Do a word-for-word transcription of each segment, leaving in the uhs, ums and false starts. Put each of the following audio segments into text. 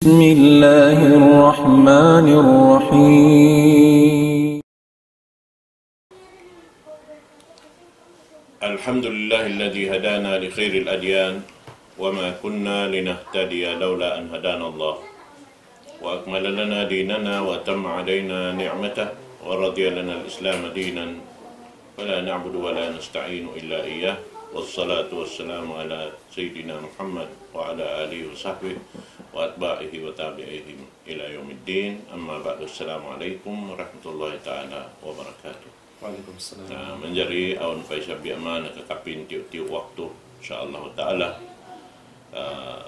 بسم الله الرحمن الرحيم. الحمد لله الذي هدانا لخير الأديان وما كنا لنهتدي لولا أن هدانا الله وأكمل لنا ديننا وأتم علينا نعمته ورضي لنا الإسلام دينا فلا نعبد ولا نستعين إلا إياه والصلاة والسلام على سيدنا محمد وعلى آله وصحبه وأتباعه وتابعيهم إلى يوم الدين. أما بعد، السلام عليكم ورحمة الله تعالى وبركاته. Wa alaykum salam. Na, manjari awn pa isab biya' mana kakapin tiyu'-tiyu' waktu, insya Allah Ta'ala. Ah,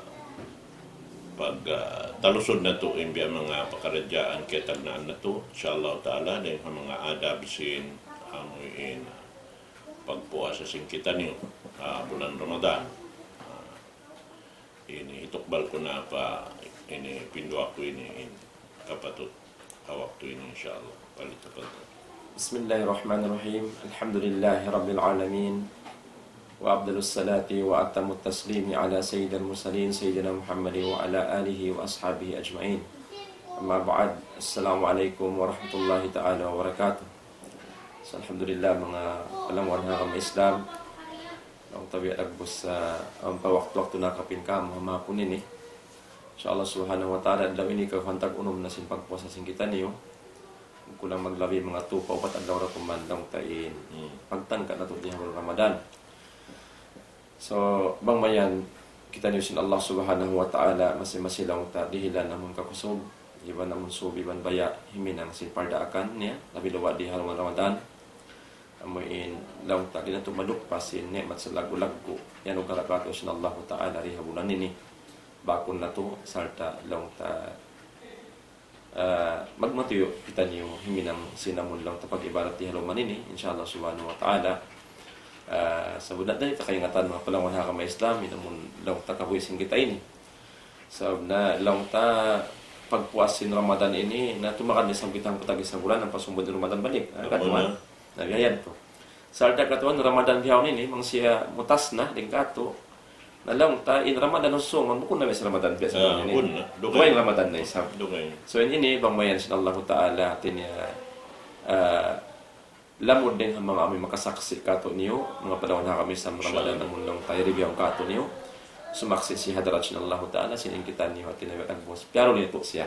pag, ah, talusud natu' in biya' manga pakaradjaan kiyatagnaan natu', insya Allah Ta'ala, dayn ha manga adab sin amu in pagpuasa sin kitaniyu, ah, bulan Ramadan. Ah, ini hitukbal ku na pa ini pinduwa ku ini in kapatut ha waktu ini, insya Allah. Palit apa tu? بسم الله الرحمن الرحيم. الحمد لله رب العالمين. وأفضل الصلاة وأتم التسليم على سيد المرسلين سيدنا محمد وعلى آله وأصحابه أجمعين. أما بعد. السلام عليكم ورحمة الله تعالى وبركاته. So, alhamdulillah, manga palangwan ha agama Islam. Laung ta biya' dagbus, ah, ampa waktu-waktu nakapin kamu, ha mahapun ini. Insya Allah Subhanahu wa Ta'ala, adlaw ini kahantag unum na sin pagpuasa sin kitaniyu. Kulang maglabi manga tu pa upat adlaw ra kuman laung ta in Hmm. pagtangka natu' di ha bulan Ramadan. So, bang mayan kitaniyu sin Allah Subhanahu wa Ta'ala, masi-masi laung ta dihilan amun kakusug, iban amun sub, iban baya', himinang sin pardaakan niya, labi-labi di ha bulan Ramadan. Amu in laung ta di' natu' maluppas in ni'mat salaggu'-laggu' iyanugara katu' sin Allahu Ta'ala di ha bulan ini. Bakun natu' sarta' laung ta, ah, magmatuyu' kitaniyu himinang sin amun laung ta pag-ibadat di ha lawm ini, insya Allah Subhanahu wa Ta'ala. Ah, sabunnal da in kaingatan manga palangwan ha agama Islam, in amun laung ta kabuhi' sin kita ini. Sabab na laung ta pagpuas sin Ramadan ini, na tumakan isab kita hangpu' tag-isa bulan, ampa sumud in Ramadan balik. Ah, Amu katuan. Na. Na, biya' yan tu. Sarta' katuan Ramadan bihaun ini, bang siya mutas na, dayn katu'. Na laung ta, in Ramadan usung, bukun na biya' sin Ramadan biya' sin Ah, ini. Bukun na. Dugaing. Dugaing Ramadan na isab. Dugaing. So, in ini, bang mayan sin Allahu Ta'ala, hati niya, ah, lamud dayn ha manga amu in makasaksi' katu' niyu, manga palangwan ha agama Islam Ramadan, Insya Allah. Amun laung ta yari bihaun katu' niyu, sumaksi' sin hadarat sin Allahu Ta'ala, sin in kitaniyu, hati niya, biya' dagbus. Piyaruli natu' siya.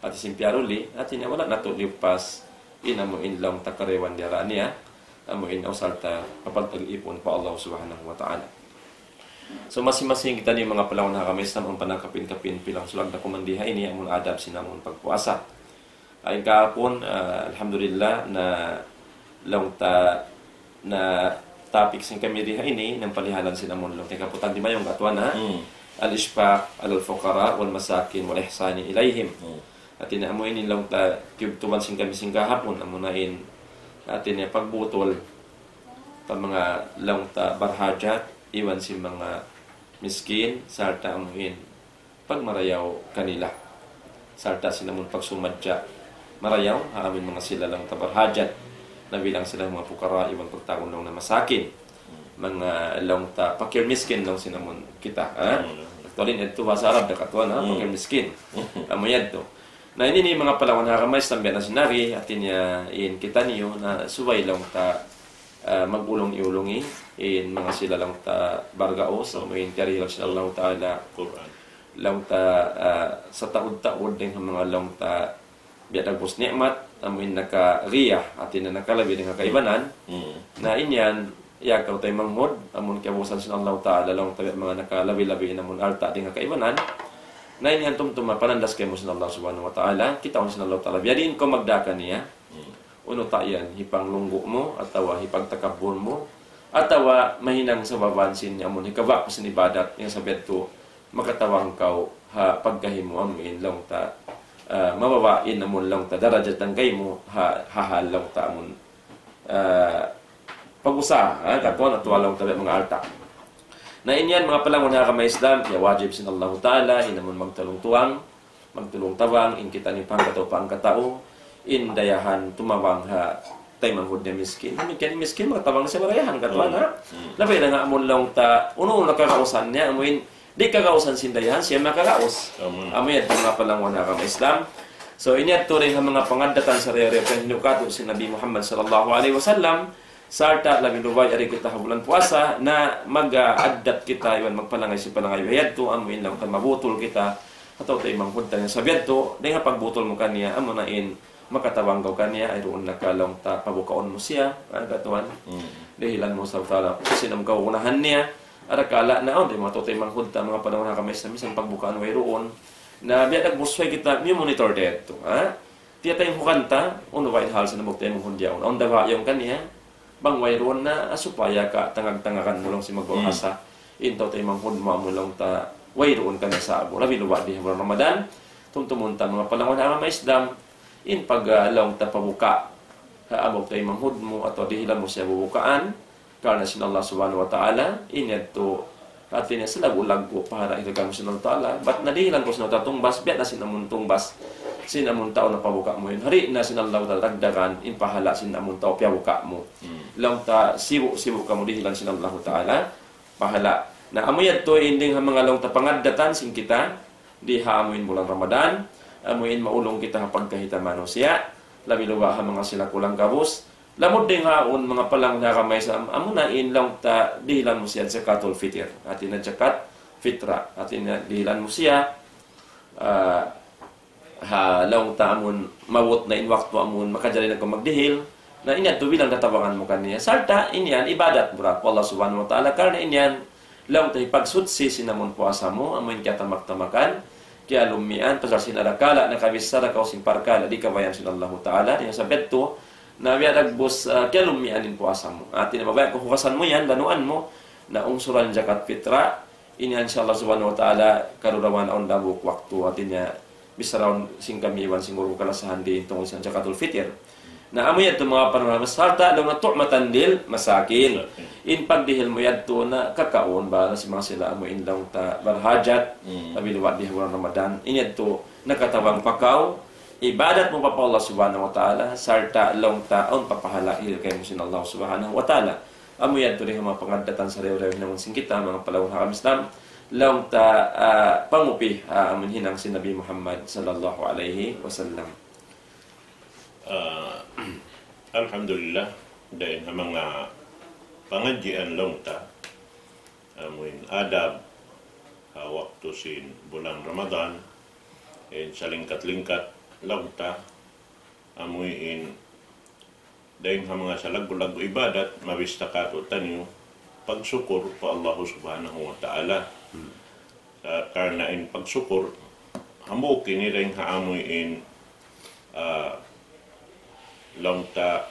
Hati sin piyaruli, hati niya wala' natu' liyupas, in amu in laung ta karayawan diyara niya, amu in asal ta papaltag ipun pa Allah Subhanahu wa Ta'ala. So, masi-masi kitaniyu manga palangwan ha agama Islam, ampa nakapin-kapin pilang sulag da kuman di ha ini, amun adab sin amun pagpuasa. Ay kahapun, ah, alhamdulillah, na laung ta, na topic sin kami di ha ini, in palihalan sin amun laung ta kaputan di mayung katuan, ha? Hmm. الإشفاق على الفقراء والمساكين والإحسان إليهم. Hmm. Hati niya amu ini laung ta tiyubtuban sin kami sin kahapun, amu na in, hati niya pagbutul pa manga laung ta barhajat, iban sin manga miskin, sarta' amu in pagmarayaw kanila. Sarta' sin amun pagsumadja marayaw, ha amun manga sila laung ta barhajat, nabilang sila manga pukara, iban pagtawagun laung na masakin. Manga laung ta pakir miskin laung sin amun kita, ha? Hmm. Actually, in yadtu bahasa Arab da katuan, ha? Hmm. Pakir miskin. Amu yadtu. Na ini in manga palangwan ha agama Islam biya' na sin nari, hati niya in kitaniyu na subay laung ta, ah, mag-ulung-ulungi, in manga sila laung ta bargaus, amu in tiyarihilan sin Allahu Ta'ala. Qur'an. Laung ta, ah, sataud-taud dayn ha manga laung ta biya' dagbus ni'mat, amu in nakariya, hati niya nakalabi dayn ha kaibanan. Hmm. Na in yan, ya kaw taymanghud, amun kiyabusan sin Allahu Ta'ala, laung ta biya' manga nakalabi-labi in amun alta' dayn ha kaibanan. Na in yan tumtuma panandas kaymu sin Allah Subhanahu wa Ta'ala, kitaun sin Allahu Ta'ala. Biya' diin kaw magdā kaniya. Hmm. Unu ta yan, hipanglunggu' mu, atawa hipagtakabbur mu, atawa mahinang sababan sin amun hikabak sin ibadat, in sabab yadtu, makatabang kaw ha pagkahi mu amu in laung ta, ah, mababa' in amun laung ta darajat dayn kaymu ha, ha hal laung ta amun, ah, pag-usaha, ha, katuan atawa laung ta manga alta'. Na in yan manga palangwan ha agama Islam, ya wajib sin Allahu Ta'ala, in amun magtulung-tuwang, magtulung-tabang, in kitaniyu pa hangkatau pa hangkatau, in dayahan tumabang ha taymanghud niya miskin. Damikkiyan in miskin, makatabang siya marayahan, katuan, ha? Hmm. Labi na nga amun laung ta, unu-unu na kagausan niya, amu in Di' kagausan sin dayahan, siya makagaus. Amu na. Amu yan, manga palanguhan ha agama Islam. So, ini yadtu dayn ha manga pangaddatan sarayaw-rayaw hinukatu sin Nabi Muhammad sallallahu alayhi wasallam, sarta' labi-labi yari kita ha bulan puasa, na mag-addat kita, iban magpalangay sin palangay yadtu, amu in laung ta mabutul kita, atawa taymanghud ta niya. Sabab yadtu, dayn ha pagbutul mu kaniya, amu na in makatabang kaw kaniya, ay duun na ka laung ta pabukaun mu siya, kan katuan. Mm. Dihilan mu sa tala, sin amu kaunahan niya, arakala' na, awn, di' matutuy manghud ta, manga palanguhan ha agama Islam, misan pagbukaan wayruun. Na biya' nagbusway kita, mi-monitor da yadtu, ha? Tiyataymanghud ta, unu ba in hal sin amu taymanghud yaun. Awn da ba yaun kaniya, bang wayruun na, ah, supaya katangag-tangagan mu laung sin magbahasa. Mm. In tau taymanghud mu amu laung ta, wayruun kaniya sa'bu. Labi-labi di ha bulan Ramadan, tumtumun ta manga palanguhan ha agama Islam, in pag, ah, laung ta pabuka', ha, amu taymanghud mu, atawa dihilan mu siya bubukaan, karna' sin Allah Subhanahu wa Ta'ala, in yadtu, hati niya salaggu'-laggu' pahala' hikaymu sin Allah Ta'ala, bat na dihilan kaw sin Allah Ta'ala tungbas, biya' na sin amun tungbas, sin amun tau na pabuka' mu yan. Hari na sin Allah Ta'ala dagdagan, in pahala' sin amun tau piyabuka' mu. Hmm. Laung ta sibu'-sibu' kamu dihilan sin Allah Ta'ala, pahala'. Na amu yadtu in dayn ha manga laung ta pangaddatan sin kita, di ha amu in bulan Ramadan, amu in maulung kita ha pagkahi ta manusiya', labi-labi ha manga sila kulang gabus. Lamud dayn ha yaun manga palanguhan ha agama Islam, amu na in laung ta dihilan mu siya zakatul fitr. Hati niya zakat fitra. Hati niya dihilan mu siya, ah, ha laung ta amun maabut na in waktu amun makajari na kaw magdihil. Na in yadtu bilang katabangan mu kaniya. Sarta' in yan ibadat mu ra pa Allah Subhanahu wa Ta'ala. Karna' in yan laung ta hipagsuchi sin amun puasa mu, amu in kiyatamak-tamakan, kiyalummian, pasal sin arakala' nakabichara kaw sin parkala' di' kabayaan sin Allahu Ta'ala, di' na sabab yadtu, na biya' dagbus, ah, kiyalummian in puasa mu. Hati niya mabaya' kaw hugasan mu yan, lanuan mu, na ungsuran zakat fitra, ini insya Allah Subhanahu wa Ta'ala, karudawan awn damuk waktu, hati niya, bicharaun sin kami iban sin guru kalasahan di tungud sin zakatul fitr. Na amu yadtu manga panuhal, sarta' laung na tu'matan lil masakin. Masakin. In pagdihil mu yadtu na kakaun ba na sin manga sila amu in laung ta barhajat, hmm, labi-labi di ha bulan Ramadan. In yadtu nakatabang pa kaw, ibadat mu pa pa Allah Subhanahu wa Ta'ala, sarta' laung ta awn pa pahala' hikaymu sin Allah Subhanahu wa Ta'ala. Amu yadtu dayn ha manga pangaddatan sarayaw-rayaw hinangun sin kita, manga palanguhan ha agama Islam, laung ta, ah, pangupi, ah, amun hinang sin Nabi Muhammad sallallahu alayhi wasallam. Ah, alhamdulillah, dayn ha manga pangadjian laung ta, amu in adab, ha waktu sin bulan Ramadan, in salingkat-lingkat laung ta, amu in dayn ha manga salaggu'-laggu' ibadat, mabista kātu'niyu, pagsukur pa Allah Subhanahu wa Ta'ala. Hmm. Sa-, karna' in pagsukur, hambuuk ini dayn ha amu in, ah, laung ta,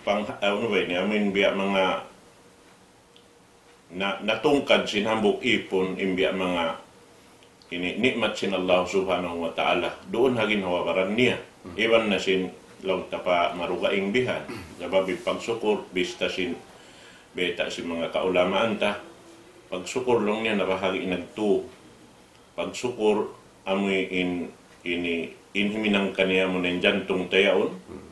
pang, ah, unu ba ini, amu in biya' manga na, natungkad sin hambuuk īpun in biya' manga ini ni'mat sin Allah Subhanahu wa Ta'ala. Duun ha ginhawa-baran niya. Hmm. Iban na sin laung ta pa marugaing bihan. Sabab in pagsukur, bista sin bayta' sin manga kaulamaan ta. Pagsukur laung niya na bahagi' nagtū. Pagsukur amu in, ini, in himinang kaniya amu in jantung ta yaun. Hmm.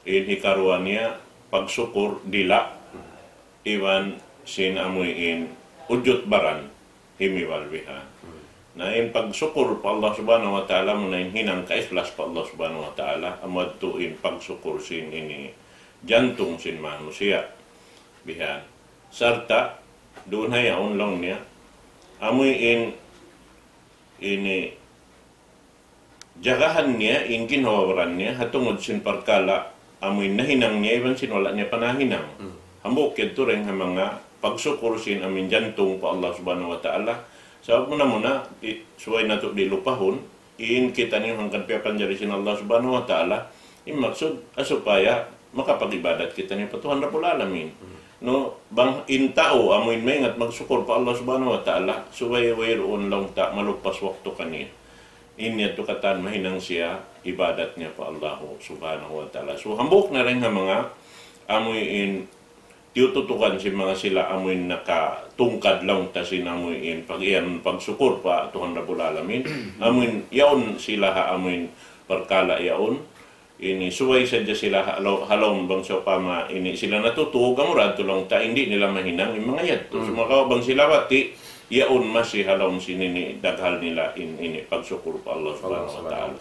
In hikaruwa niya, pagsukur dila', iban sin amu in ujut baran, himiwal bihan. Na in pagsukur pa Allah Subhanahu wa Ta'ala, amu na in hinang kaikhlas pa Allah Subhanahu wa Ta'ala, amu yadtu in pagsukur sin ini jantung sin manusiya'. Bihan. Sarta', duun ha yaun laung niya, amu in ini jagahan niya in ginhawa-baran niya, ha tungud sin parkala' amu in nahinang niya, iban sin wala' niya pa nahinang. Hmm. Hambuuk yadtu dayn ha manga pagsukur sin amu in jantung pa Allah Subhanahu wa Ta'ala. Sabab muna-muna, di', subay natu' di' lupahun, in kitaniyu hangkan piyapanjari sin Allah Subhanahu wa Ta'ala, in maksud, ah, supaya makapag-ibadat kitaniyu pa Tuhan Rabbul Alamin. Hmm. No, bang in tau amu in maingat magsukur pa Allah Subhanahu wa Ta'ala, subay wayruun laung ta malupas waktu kaniya. In yadtu katan mahinang siya ibadat niya pa Allah Subhanahu wa Ta'ala. So, hambuuk na dayn ha manga amu in tiyututukan sin manga sila amu in nakatungkad laung ta sin amu in pag-iyan pagsukur pa Tuhan Rabbul Alamin. Amu in yaun sila ha amu in parkala' yaun. ini subay sadja sila ha law-, ha lawm bang sawpama ini sila natutug, amura tuud laung ta, di' nila mahinang in manga yadtu. Hmm. Sumagawa' bang sila bati', yaun masi ha lawm sin ini daghal nila in, ini pagsukur pa Allah Subhanahu wa Ta'ala.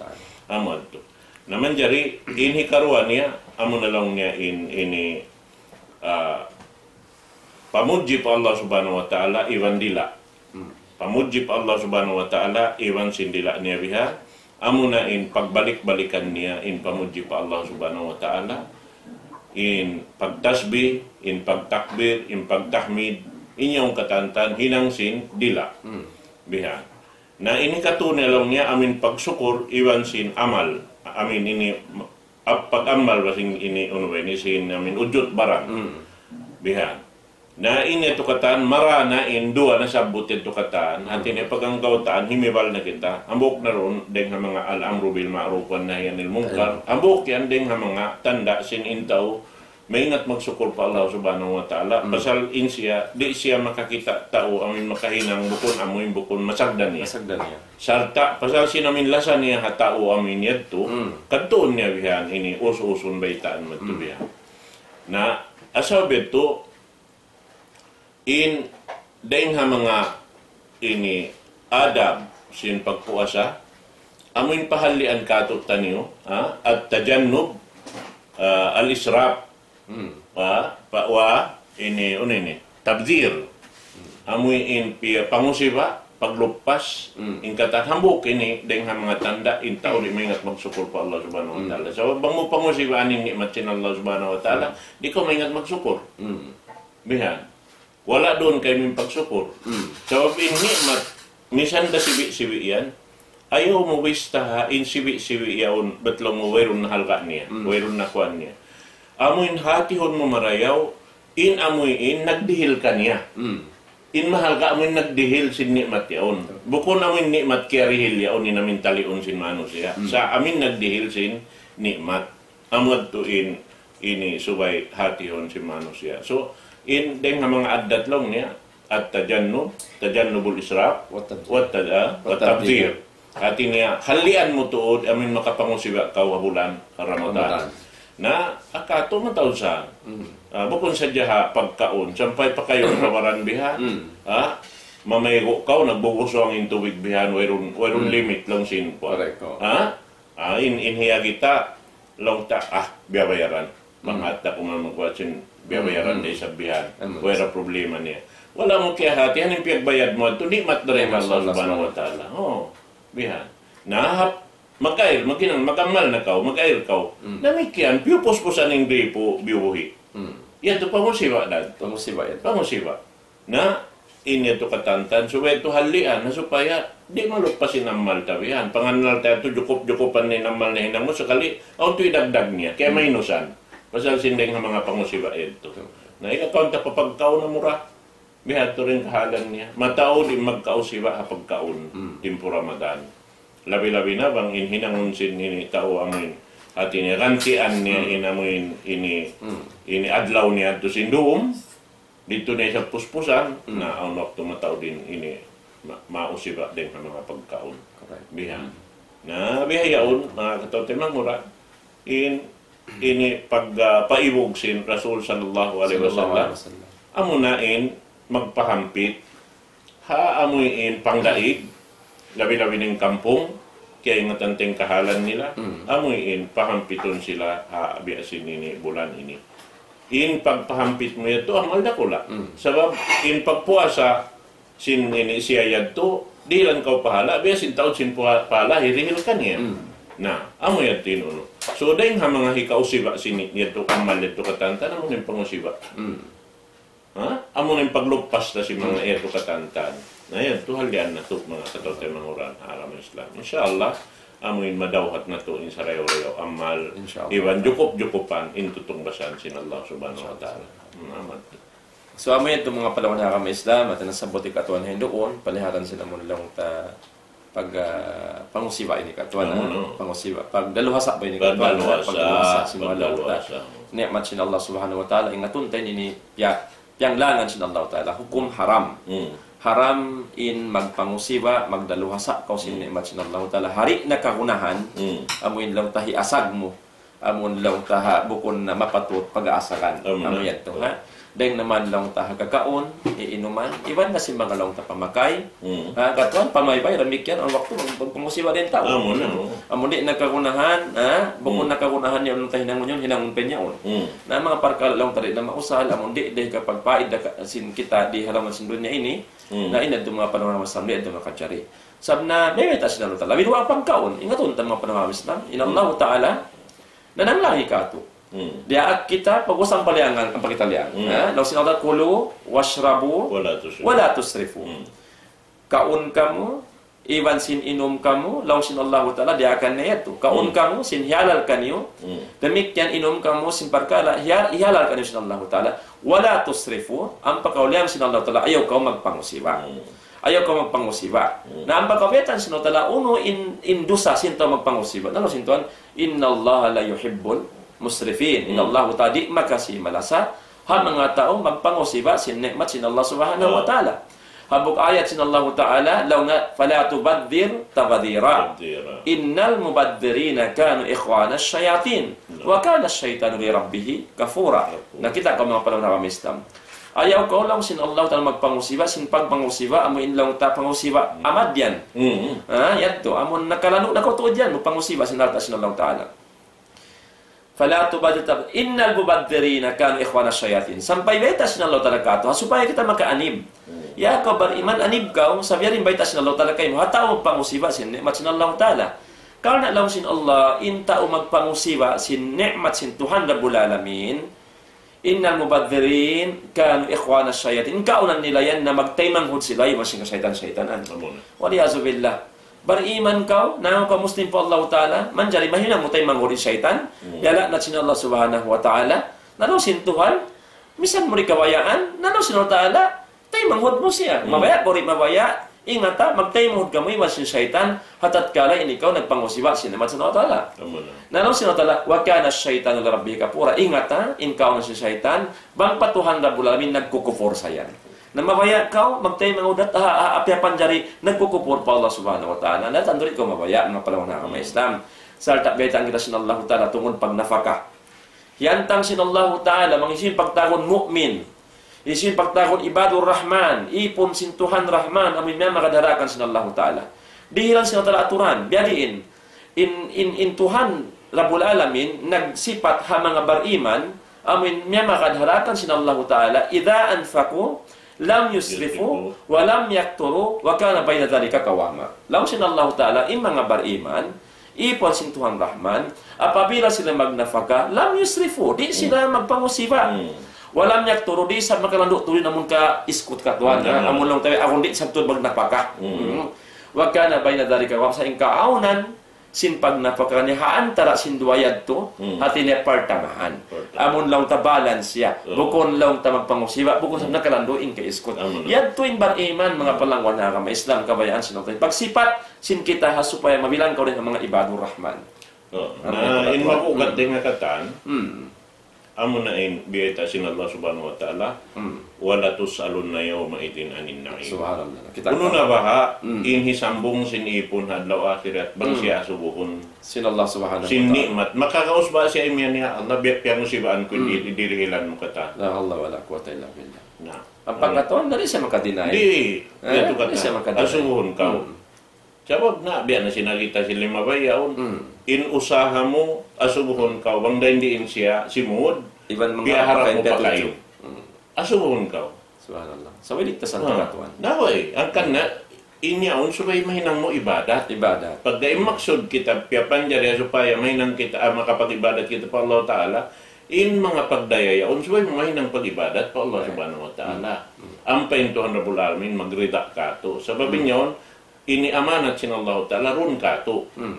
Amu yadtu. Na manjari, in hikaruwa niya, amu na laung niya in, ini, ah, pamudji pa Allah Subhanahu wa Ta'ala iban dila'. Hmm. Pamudji pa Allah Subhanahu wa Ta'ala iban sin dila' niya biha. Amu na in pagbalik-balikan niya in pamudji pa Allah Subhanahu wa Ta'ala. In pagtasbih, in pagtakbir, in pagtahmid, in yaun katan hinang sin dila'. Hmm. Biha. Na ini katu' na laung niya amu in pagsukur iban sin amal. Amu in ini ap-, pag-amal ba sin ini unu ba ini sin amu in ujud baran. Hmm. Biha. Na ini yadtu katan, mara na in duwa nasabbut yadtu katan. Hmm. Hati niya pag-anggawtaan, himibal na kita. Hambuuk na duun, dayng ha manga al-amru bil ma'ruf wan nahyi anil munkar. Hmm. Hambuuk yan, dayng ha manga tanda' sin in tau maingat magsukur pa Allah Subhanahu wa Ta'ala. Hmm. Pasal in siya, di' siya makakita' tau amu in makahinang bukun amu in bukun masagdan niya. Masagdan niya. Sarta', pasal sin amu in lasa niya ha tau amu in yadtu, hmm, kadtuun niya bihan ini us-usun baytaan madtu, hmm, bihan. Na, asal bitu, in dayng ha manga ini adab sin pagpuasa, amu in pahallian katu' taniyu, ha? At-tajannub, ah, al-israf. Hmm. Wa, pa, wa, ini, unu ini, tabdhir. Hmm. Amu in piya pangusiba, pagluppas, hmm, in katan hambuuk ini, dayng ha manga tanda', in tau di' maingat magsukur pa Allah Subhanahu wa Ta'ala. Hmm. Sabab bang mu pangusibaan in ni'mat sin Allah Subhanahu wa Ta'ala, hmm, di' kaw maingat magsukur. Hmm. Bihan. Wala' duun kaymu in pagsukur. Hmm. Sabab in ni'mat, misan da sibi'-sibi' yan, ayaw mu bistaha in sibi'-sibi' yaun, bat laung mu wayruun nahalga' niya, hmm, wayruun nakuan niya. Amu in hatihun mu marayaw, in amu in nagdihil kaniya. Hmm. In mahalga' amu in nagdihil sin ni'mat yaun. Bukun amu in ni'mat kiyarihil yaun in amu in taliun sin manusiya'. Hmm. Sa' amu in nagdihil sin ni'mat. Amu yadtu in, ini subay hatihun sin manusiya'. So, in dayng ha manga addat laung niya, at-tajannub, tajannubul israf, wat-tabdhir. Wat-, ah, wat-tabdhir. Wat-tabdhir. Hati niya, hallian mu tuud, amu in makapangusiba kaw ha bulan Ramadan. Ramadan. Na, akatu' mataud sa. Mm. Ah, bukun sadja ha pagkaun, sampay pa kayu pa baran biha. Mm. Ah, mamaygu' kaw, nagbubusung in tubig bihan, wayruun, wayruun, mm, limit laung sin kuwan. Correct, oh. Ah? Ah, in, in hiya kita, laung ta, ah, biyabayaran. Hmm. Mangat aku mamang kuwat sin biyabayaran, hmm, da isab bihan. Hmm. Wala' problema niya. Wala' mu kiyahatihan in piyagbayad mu yadtu, ni'mat dayn ha Allah Subhanahu wa Ta'ala. Oh, bihan. Na, hap, mag-air, maghinang, mag-amal na kaw, mag-air kaw. Hmm. Damikkiyan, piyupuspusan in gripo, biyubuhi'. Hmm. Yadtu pangusiba' da. Pangusiba' yadtu. Pangusiba'. Na, in yadtu katantan, subay yadtu hallian, na supaya di' maluppas in amal ta bihan. Pangannal ta yadtu, jukup-jukupan in amal nahinang mu, sakali, awn tu idagdag niya, kaya, hmm, mainusan. Pasal sin dayng ha manga pangusiba' yadtu. Betul. Na, ikakaun ta pa pagkaun na mura, biha' tu in kahalan niya. Mataud in magkausiba' ha pagkaun, hmm, timpu Ramadan. Labi-labi na bang in hinangun sin ini tau amuin. Hati niya, gantian niya, hmm, in amuin ini, hmm, ini adlaw niya tu sin dum. Didtu na isab puspusan, hmm, na awn waktu mataud in ini ma-, mausiba' dayn ha manga pagkaun. Correct. Biha'. Hmm. Na biha' yaun, manga kataymanghuran, in, ini pag, ah, paibug sin Rasul sallallahu alayhi wasallam. Sallallahu alayhi wasallam. Amuna in magpahampit, ha amuin pangdaig, labi-labi na in kampung, kiyaingatan ta in kahalan nila, hmm, amuin pahampitun sila ha biya' sin ini bulan ini. In pagpahampit mu yadtu, amal dakula'. Hmm. Sabab in pagpuasa sin ini siya yadtu, dihilan kaw pahala', biya' sin taud sin puha-, pahala', hirihil kaniya. Hmm. Na, amu yadtu in unu. So, dayn ha manga hikausiba' sin yadtu, amal yadtu katantan, amu in pangusiba'. Hmm. Ha? Amu na in pagluppas ta sin manga yadtu katantan. Na yadtu hallian natu', manga kataymanghuran ha agama Islam. Insya Allah, amu in madawhat natu' in sarayaw-rayaw amal. Insya Allah. Iban jukup-jukupan in tutungbasan sin Allah Subhanahu wa Ta'ala. Insya Allah. Hmm, amat. So, amu yadtu manga palawan ha agama Islam, at nasabbut hi Katuan hinduun, paliharan sin amun laung ta pag, ah, pangusiba' ini Katuan, ah, pangusiba'. Pagdaluhasa ba ini Katuan, ah? Pagdaluhasa, pagdaluhasa sin manga laung ta. Pagdaluhasa. Ni'mat sin Allah Subhanahu wa Ta'ala, ingatun ta ini, piya-, piyanglangan sin Allah Ta'ala, hukum haram. Hmm. Haram in magpangusiba', magdaluhasa kaw sin, hmm, ni'mat sin Allah Ta'ala. Hari na kagunahan, hmm, amu in laung ta hiasag mu. amun laung ta ha, bukun na mapatut pag-aasaran. Amu na. Amu yan tu, ha? Dayng naman laung ta ha kakaun, iinuman, iban na sin manga laung ta pamakay. Hmm. Ha, katuan, panuway-bay, damikkiyan, awn waktu, mag-, magpangusiba da in tau. Amu na, oo. Amun di' na kagunahan, ha? Bukun na kagunahan niya, laung ta hinangun yan, hinangun pa niya yaun. Hmm. Na manga parkala' laung ta di' na mausal, amun di', di' kapagpaid da ka-, sin kita di ha lawm sin dunya ini. Hmm. Na in yadtu manga panaw Islam, di' yadtu makajari. Sabab na, mayta' sin Allahu Ta'ala. Biruwa pangkaun, ingatun ta manga panaw Islam. In Allahu Ta'ala, nananglangi katu'. Hmm. Diyaak kita pag-usal paliangan, ang pagkitaliang. Hmm. Ha? Laung sin Allah, "Kulu washrabu ولا تسرفوا." ولا تسرفوا. Hmm. Kaun kamu, iban sin inum kamu, laung sin Allahu Ta'ala, diyaakan niya yadtu. Kaun kamu, sin hihalal kaniyu. Hmm. Damikkiyan inum kamu, sin parkala', hiya-, hihalal kaniyu sin Allahu Ta'ala. ولا تسرفوا, ampa kaw liyang sin Allahu Ta'ala, ayaw kaw magpangusiba. Hmm. Ayaw kaw magpangusiba. Hmm. Na ampa kaw biyaytaan sin Allahu Ta'ala, unu in, in dusa sin tau magpangusiba. Na laung sin Tuhan, إن الله لا يحب المسرفين. In Allahu Ta'ala di' makasi malasa ha manga tau magpangusiba sin ni'mat sin Allah Subhanahu wa Ta'ala. Hambuuk ayat sin Allahu Ta'ala, laung niya, فلا تبذر تبذيرا. تبذيرا. إن المبذرين كانوا إخوان الشياطين. وكان الشيطان لربه كفورا. Kafura. Na kita' kaw manga panaw Islam. Ayaw kaw laung sin Allahu Ta'ala magpangusiba, sin pagpangusiba, amu in laung ta pangusiba, amad yan. Mm. Ha, yadtu, amun nakalandu' na kaw tuud yan, magpangusiba sin alta' sin Allahu Ta'ala. فلا تبذر تب-، إن المبذرين كانوا إخوان الشياطين. Sampay bayta' sin Allahu Ta'ala katu', ha, supaya kita makaanib. Hmm. Ya kaw bariman, anib kaw, sabab yari in bayta' sin Allahu Ta'ala kaymu, ha tau magpangusiba sin ni'mat sin Allahu Ta'ala. Karna' laung sin Allah, in tau magpangusiba sin ni'mat sin Tuhan Rabbul Alamin, إن المبذرين كانوا إخوان الشياطين. In kaunan nila yan na magtaymanghud sila, iban sin kasaytan-saytanan. Amun. والعياذ بالله. Bariman kaw, nangaw kaw Muslim pa Allahu Ta'ala, manjari mahinang mu taymanghud in saytan, hmm, yala na sin Allah Subhanahu wa Ta'ala, na laung sin Tuhan, misan mu di' kabayaan, na laung sin Allah Ta'ala, taymanghud mu siya. Hmm. Mabaya' kaw di' mabaya', ingata, magtaymanghud kamu iban sin saytan, ha tatkala in ikaw nagpangusiba sin ni'mat sin Allah Ta'ala. Amun na. Na laung sin Allah Ta'ala, وكان الشيطان لربه كفورا. Ingata, in kaunan sin saytan, bang pa Tuhan Rabbul Alamin nagkukupur sa yan. Na mabaya' kaw, magtaymanghud ha, ha, ha, piyapanjari, nagkukupur pa Allah Subhanahu wa Ta'ala. Na tantu di' kaw mabaya', manga panaw Islam. Sarta' baytaan kita sin Allahu Ta'ala tungud pagnapaka. Hiyantang sin Allahu Ta'ala, bang hisiyu in pagtawagun mu'min, hisiyu in pagtawagun ibadur Rahman, ipun sin Tuhan Rahman, amu in miyamagad ha daakan sin Allahu Ta'ala. Dihilan sin Allah Ta'ala aturan, biya' diin, in, in, in Tuhan Rabbul Alamin, nagsipat ha manga bariman, amu in miyamagad ha daakan sin Allahu Ta'ala, إذا أنفقوا لم يسرفوا ولم يقتروا وكان بين ذلك قواما. Laung sin Allahu Ta'ala, in manga bariman, ipun sin Tuhan Rahman, apabila sila magnapaka, لم يسرفوا, di' sila magpangusiba. Hmm. ولم يقتروا, di' isab makalandu' tuud in amun ka-iskut katuan, hmm, ha? Amun laung ta, amun di' isab tuud magnapaka. Hmm. Hmm. وكان بين ذلك قواما, sa' in kaawnan sin pagnapaka niya ha antara' sin duwa yadtu, hmm, hati niya partamaan. Partamaan. Amun laung ta balance siya. Oh. Bukun laung ta magpangusiba, bukun sa' nakalandu' in ka-iskut. Amun. Yadtu in bariman, manga panaw Islam, kabayaan sin Allah. Pagsipat sin kita ha supaya mabilang kaw dayn ha manga ibadur Rahman. Oh. Amun. Na, in mabugat dayn ha katan, hmm, amuna in biyayta' sin Allah Subhanahu wa Ta'ala, hmm, ولتسألن يومئذ عن النعيم. Subhanallah. Kita' unu na baha', hmm, in hisambung sin ipun ha adlaw akhirat, bang, hmm, siya asubuhun sin Allah Subhanahu wa Ta'ala. Sin ni'mat. Makakaus ba siya imiyan, "Ya Allah, biya' piyangusibaan ku, hmm, di-, di-, dirihilan mu katan." لا حول ولا قوة إلا بالله. Na. Ampa katan, di' siya makadinay. Di', eh, di' siya makadinay. Asubuhun kaw. Hmm. Sabab na, biya' na sin nakita' sin limabay yaun. Hmm. In usaha mu, asubuhun kaw, bang dayn diin siya, simud, iban manga piyaharap mu pakain. Hmm. Asubuhun kaw. Subhanallah. Sa' way ligtas in katuan. Na, way. Hangkan na, in yaun, subay mahinang mu ibadat. Ibadat. Pagka in maksud kita, piyapanjari supaya mahinang kita, ah, makapag-ibadat kita pa Allah Ta'ala, in manga pagdaya yaun, subay mahinang pag-ibadat pa Allah Subhanahu wa Ta'ala. Hmm. Ampa in Tuhan Rabbul Alamin, magrida katu'. Sabab in yaun, ini amanat sin Allahu Ta'ala run katu'. Hmm.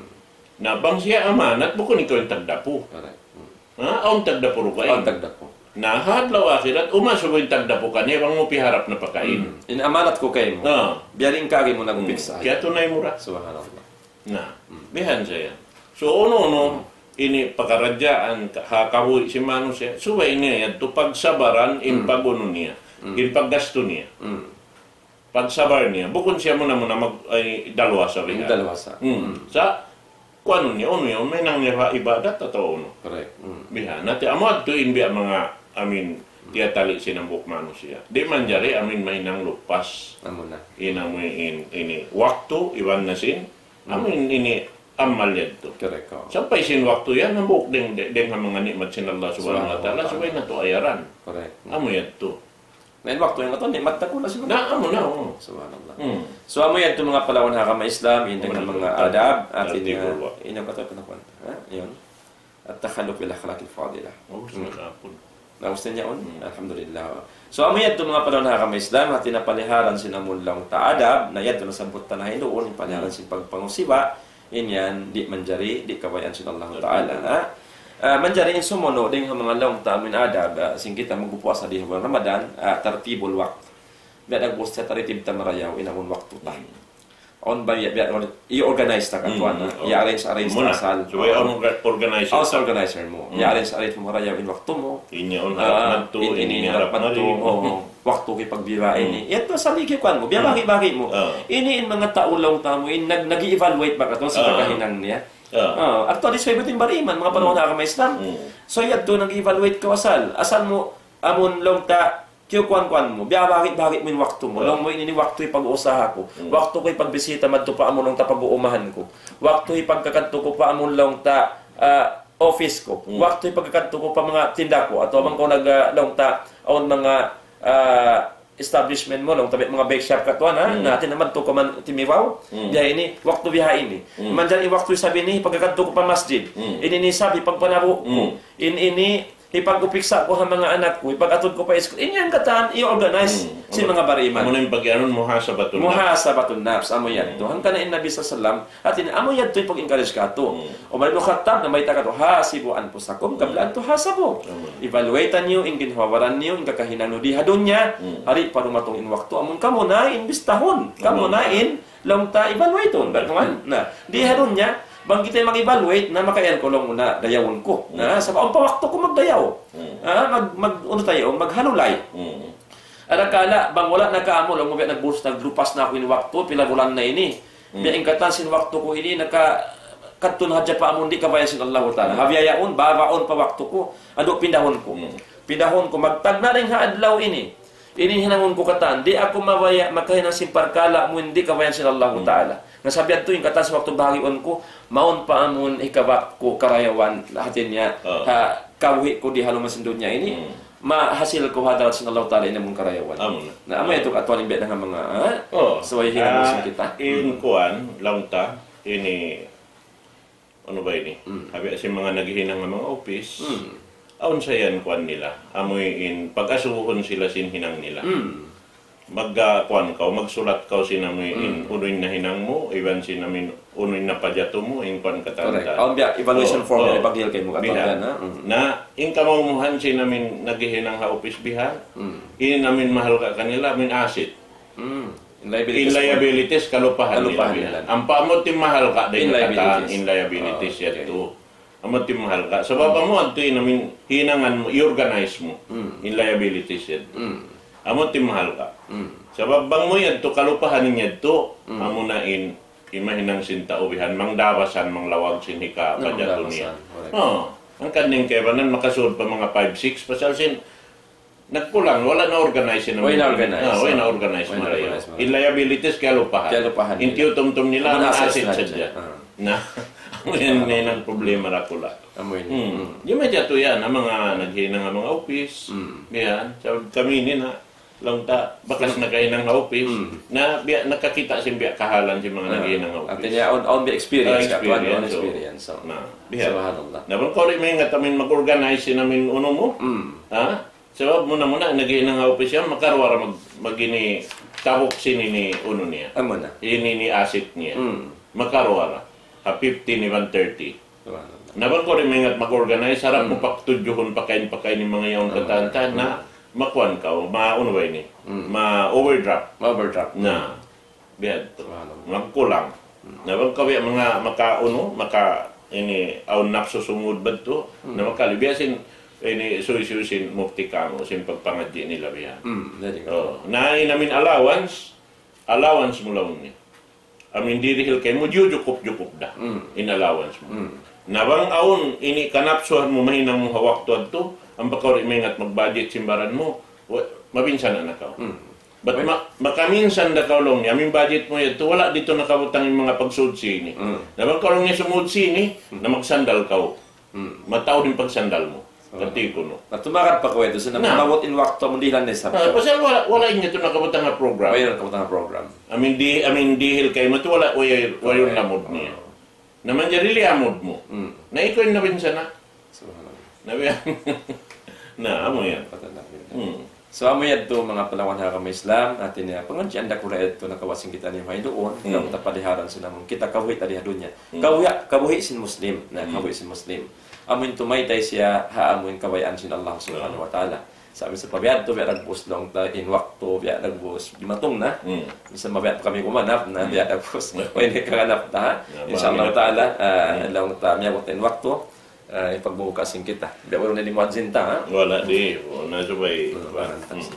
Na bang siya amanat, bukun ikaw in tagdapu. Correct. Hmm. Ha? Awn tagdapu dugaing. Awn tagdapu. Na ha adlaw akhirat, umasubu in tagdapu kaniya, bang mu piyaharap na pakain. Hmm. In amanat ku kaymu. Ah. Biya' diin kari mu nagpiksa. Hmm. Kiyatunay mu ra. Subhanallah. Na, hmm, bihan siya. So, unu-unu, hmm, ini pakaradjaan, ka-, ha kabuhi' sin manusiya', subay niya yadtu pagsabaran in, hmm, pag-unu niya, hmm, in paggastu niya. Hmm. Pagsabar niya. Bukun siya muna-muna mag-, ay, dalwasa biha. Dalwasa. Hmm. Hmm. Sa', Kuwan niya, unu yan, mahinang niya ha ibadat atawa unu. Correct. Mm. Bihan. Na ti amu yadtu in biya' manga, I mean, tiyatali sin hambuuk manusiya'. Di' manjari, I mean, mahinang lupas. Amu na. In amu in, ini, waktu, iban na sin, I mean, ini, amal yadtu. Correct, oh. Sampay sin waktu yan, hambuuk dayng, dayng ha manga ni'mat sin Allah Subhanahu wa Ta'ala, subay natu' ayaran. Correct. Amu yadtu. Na in waktu yan katu', ni'mat na kunu' sin Allah. Na, amu na, oh. Subhanallah. Hmm. So, amu yadtu manga palawan ha agama Islam, in dayn ha manga adab, hātinya, in katu' panakuan. Ha? Yun. At-takhalluq bil akhlaqil fadila. Oh, hmm. Sa kapun. Na, gusto niya un? Hmm. Alhamdulillah. So, amu yadtu manga palawan ha agama Islam, hāti niya paliharan sin amun laung ta adab, na yadtu nasabbut ta na hinduun, in paliharan sin pagpangusiba, in yan, di' manjari, di' kabayaan sin Allah Ta'ala, ha? Ah, manjari in sumunu', dayn ha manga laung ta amun adab, ah, sin kita magpuasa di ha bulan Ramadan, ah, tartibul waqt. Biya' nagpuasa tartib ta marayaw, in amun waktu ta. Hmm. Awn ba, biya', biya', i-organize ta katuan, ha? Hmm, oh. I-arrange, arrange ta asal. Subay awn orga-, organizer ta. Awn organizer mu. Hmm. I-arrange, arrange mu marayaw in waktu mu. In yaun harap madtu, in ini harap madtu. Oh, waktu kay pagbira ini. Yadtu asal kikuan mu, biyabahagi'-bahagi' mu. Ah. Ini in manga tau laung ta amu, in nag-, nag-i-evaluate ba katu' sin kakahinang niya. Ah. Ah, actually, subay bang in bariman, manga panaw ha agama Islam. Hmm. So, yadtu nag-i-evaluate kaw asal. Asal mu, amun laung ta, kiyukuan-kuan mu, biyabahagi'-bahagi' mu in waktu mu. Ah. Laung mu, ini, ini waktu hipag-usaha ku. Hmm. Waktu ku hipagbisita madtu pa amun laung ta pag-uumahan ku. Waktu hipagkakadtu ku pa amun laung ta, ah, office ku. Hmm. Waktu hipagkakadtu ku pa manga tinda ku. Atawa bang kaw nag, ah, laung ta, awn manga, ah, establishment mu, laung ta, manga bake shop katuan, ha? Hmm. Na, hāti niya madtu kaw man timibaw. Hmm. Biya' ini, waktu biya' ini. Hmm. Manjari waktu isab ini, hipagkakadtu ku pa masjid. Hmm. Ini, ini isab, hipagpanabu' ku. Hmm. In, ini, hipag-upiksa' ku ha manga anak ku, hipag-atud ku pa iskul. In yan katan, i-organize sin manga bariman. Amu na in pag-iyanun, muhasabatun nafs. Muhasabatun nafs, amu yadtu. Hangkan in Nabi sallallahu alayhi wasallam, hāti niya, amu yadtu in pag-encourage katu'. Hmm. Umar ibn Khattab, namayta' katu', "Hasibu anfusakum qabla an tuhasabu." Amu. Evaluate niyu, in ginhawa-baran niyu, in kakahinang niyu di ha dunya, hmm, di' pa dumatung in waktu, amun kamu na in bistahun. Kamu na in laung ta evaluate-un, ba, kawan? Na, di ha dunya, bang kita mag-evaluate, na makayan ku laung mu na dayawun ku. Hmm. Na, sabab awn pa waktu ku magdayaw. Hmm. Ah, mag, mag, unu tayo, maghalulay. Hmm. Arakala', bang wala' na kaamu, laung mu biya' nagbuhus, naglupas na aku in waktu, pila bulan na ini. Hmm. Biya' in katan sin waktu ku ini, naka, kadtu na hadja pa amun di' kabayaan sin Allahu Ta'ala. Hmm. Habiyayaun, babaun pa waktu ku, adu' pindahun ku. Hmm. Pindahun ku, magtagna' dayn ha adlaw ini. Ini hinangun ku katan, di' aku mabaya' makahinang sin parkala' amun di' kabayaan sin Allahu Ta'ala. Na sabab yadtu in katan sin waktu bahagiun ku, mawn pa amun hikabak ku karayawan, hati niya, ha kabuhi' ku di ha lawm sin dunya ini, mahasil ku ha hadarat sin Allahu Ta'ala in amun karayawan. Amu na. Na amu yadtu katuan in biya' na manga, ha? Oh. So, hinangun sin kita. In kuwan, laung ta, ini, unu ba ini? Hmm. Abi, sin manga naghihinang ha manga office, hmm, awn sa yan kuwan nila. Amu in pag-asubuhun sila sin hinang nila. Hmm. Mag, ah, kuwan kaw, magsulat kaw sin amu in, hmm, unu in nahinang mu, iban sin amu in unu in napajatu mu, in kuwan katan. Correct. Awn biya' evaluation form yan, ipaghihil kaymu katan, ha? Hmm. Na, in kamawmuhan sin amu in naghihinang ha office bihan, hmm, in amu in mahalga' kanila, amu in asset. Hmm. In liabilities, in liabilities, kalupahan nila. Kalupahan nila. Ampa amu in mahalga' dayn ha katan, in liabilities yadtu. Amu in mahalga'. Sabab amu yadtu in amu in hinangan mu, i-organize mu. Hmm. In liabilities yadtu. Hmm. Amu in mahalga'. Hmm. Sabab bang mu yadtu kalupahan in yadtu, hmm, amu na in, in mahinang sin tau bihan, mangdabasan, manglawag sin hikapajatu niya. Mangdabasan, correct. Oh, hangkan in kaibanan makasud pa manga five, six, pasal sin nagkulang, wala' na-organize in amu in. Wala' na-organize. Ah, wala' na-organize marayaw. In liabilities, kalupahan. Kalupahan nila. In tiyutumtum nila, amu in asset sadja. Ah. Na, amu yan in problema dakula'. Amu yan. Hmm. Di' majatu yan, ha manga naghihinang ha manga office. Hmm. Yan. Sa' kami ini na, laung ta, bakas nakahinang ha office. Hmm. Na, biya', nakakita' sin biya' kahalan sin manga naghihinang ha office. Hati niya, awn, awn biya' experience ka, awn experience, so. Na, biya'. Subhanallah. Na, bang kaw di' maingat amu in mag-organize sin amu in unu mu. Hmm. Ha? Sabab muna-muna, naghihinang ha office yan, makaruwa ra mag-, mag-ini tabuk sin ini unu niya. Amu na. Ini, ini asset niya. Hmm. Makaruwa ra. Ha fifteen, iban thirty. Subhanallah. Na bang kaw di' maingat mag-organize, harap mu, hmm, paktujuhun, pakain-pakain in manga yaun, amu na, katan-katan, na, hmm, makuwan kaw, ma-, unu ba ini? Hmm. Ma-overdraft. Ma-overdraft. Na. Biya' yadtu. Subhanallah. Magkulang. Hmm. Na bang kaw biya' manga maka, unu, maka, ini, awn napsu sumud ba yadtu, hmm, na makali. Biya' sin, ini, suysuy sin mufti kamu, sin pagpangadji' nila biya'. Hmm, jadi. Oh, na in amu in allowance, allowance mu laung niya. Amin dihil kaymu, jukup-jukup da. Mm. In allowance mu. Mm. Na bang awn ini kanapsuhan mu mahinang mu ha waktu yadtu, ampa kaw di' maingat mag-budget sin baran mu, wa-, mabinsana na kaw. Mm. Bat ma-, makaminsan da kaw laung niya, amin budget mu yadtu, wala' didtu nakabutang in manga pagsuchi ini. Mm. Na bang kaw laung niya sumuchi ini, na magsandal kaw. Mm. Mataud in pagsandal mu. Kati kunu'. Na tumakad pa kuwetu, sa' na, maabut in waktu, amun dihilan na isab. Ah, pasal wala', wala' in yadtu nakabutang ha program. Wala' nakabutang ha program. Amin di-, amin dihil kaymu yadtu, wala', wala', wala' in lamud niya. Na manjari liyamud mu. Mm. Na ikaw in nabinsana. Subhanallah. Nabi-, na, amu yan. Patanda. Mm. So, amu yadtu manga palawan ha agama Islam, hati niya, pangadjian dakula' yadtu nakawa' sin kitaniyu ha duun, hmm, kamu tapaliharan sin amun kita kabuhi' ta di ha dunya. Hmm. Kabuhi', kabuhi' sin Muslim, na, hmm, kabuhi' sin Muslim. Amun tumaytay siya, ha amun kabayaan sin Allah Subhanahu wa Ta'ala. Sa' minsan pa biya' yadtu, biya' dagbus laung ta in waktu, biya' dagbus dimatung na. Hmm. Minsan pa biya' kami gumanap na, hmm, biya' dagbus. O, ini kaganap ta, ha? Ya, insya Allah Ta'ala, ah, hmm, laung ta, miyabut in waktu. Ah, ipagbuka sin kita. Di' wala' na di' muadzin ta, ha? Wala' di', wala' na subay. Hmm, kuwan. Hmm.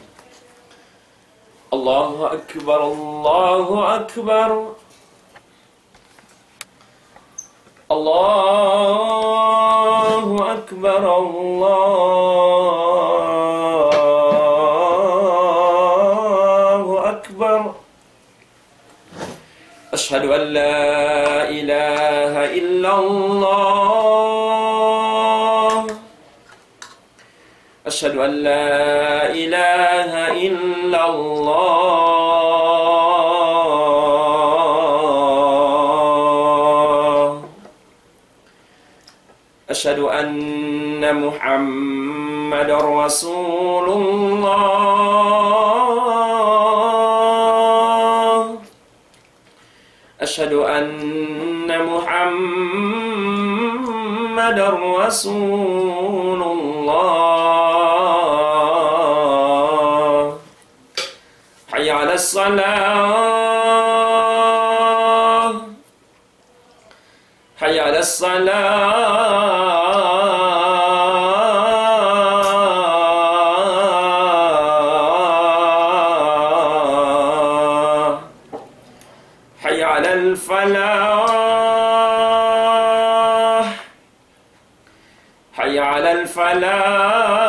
الله أكبر، الله أكبر. الله أكبر، الله أكبر. أشهد أن لا إله إلا الله. أشهد أن لا إله إلا الله. أشهد أن محمدا رسول الله. أشهد أن محمدا رسول الله. حي على الصلاة. حي على الصلاة. حي على الفلاح. حي على الفلاح.